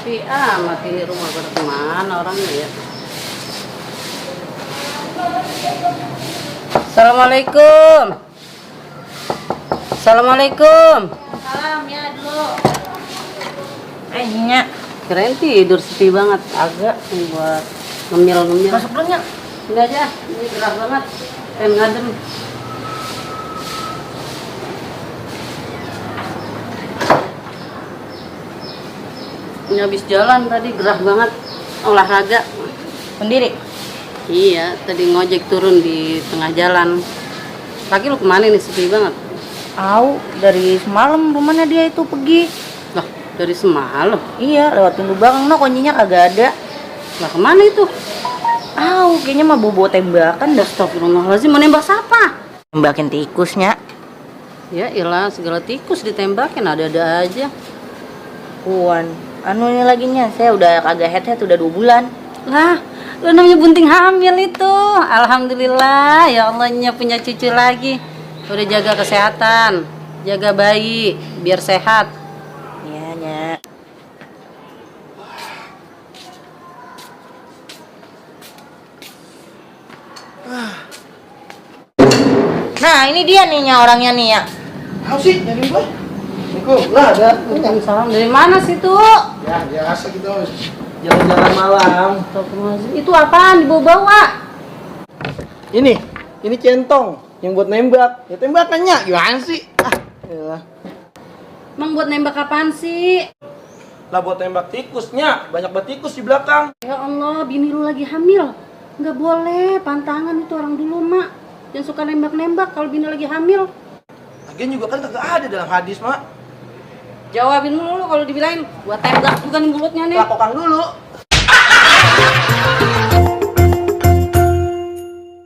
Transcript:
Sepi amat ini rumah pada kemana orangnya ya. Assalamualaikum. Assalamualaikum. Salam ya dulu. Nyak. Kirain tidur sepi banget. Agak buat ngemil-ngemil. Masuk dulu Nyak. Ini aja, ini gerah banget. Pengen ngadem. Ini habis jalan tadi gerah banget. Olahraga. Sendiri. Iya, tadi ngojek turun di tengah jalan. Laki lu kemana nih, sepi banget? Au, dari semalam rumahnya dia itu pergi. Lah, dari semalam? Iya, lewat pintu belakang, no kuncinya kagak ada. Lah kemana itu? Au, kayaknya mah bobo tembakan dah. Astagfirullahaladzim, mau nembak siapa? Tembakin tikusnya. Ya ilah, segala tikus ditembakin, ada-ada aja. Puan, anu ini lagi nya, saya udah kagak head udah 2 bulan. Lah, lu namanya bunting hamil itu. Alhamdulillah, ya Allahnya punya cucu lagi. Udah jaga kesehatan, jaga bayi, biar sehat. Iya, Nyak. Nah, ini dia nih Nyak, orangnya nih ya. Apa sih nyari gua? Assalamualaikum, lah ada. Waalaikumsalam. Dari mana sih tuh? Ya biasa gitu, jalan-jalan malam. Astagfirullahaladzim. Itu apaan dibawa-bawa? Ini centong yang buat nembak. Ya tembakannya, gimana sih? Yalah. Emang buat nembak apaan sih? Lah buat tembak tikusnya, banyak banget tikus di belakang. Ya Allah, bini lu lagi hamil. Nggak boleh, pantangan itu orang dulu, Mak. Yang suka nembak-nembak kalau bini lagi hamil. Lagian juga kan kagak ada dalam hadis, Mak. Jawabin dulu kalau dibilangin, gua tembak juga nih mulutnya nih. Lah kokang dulu.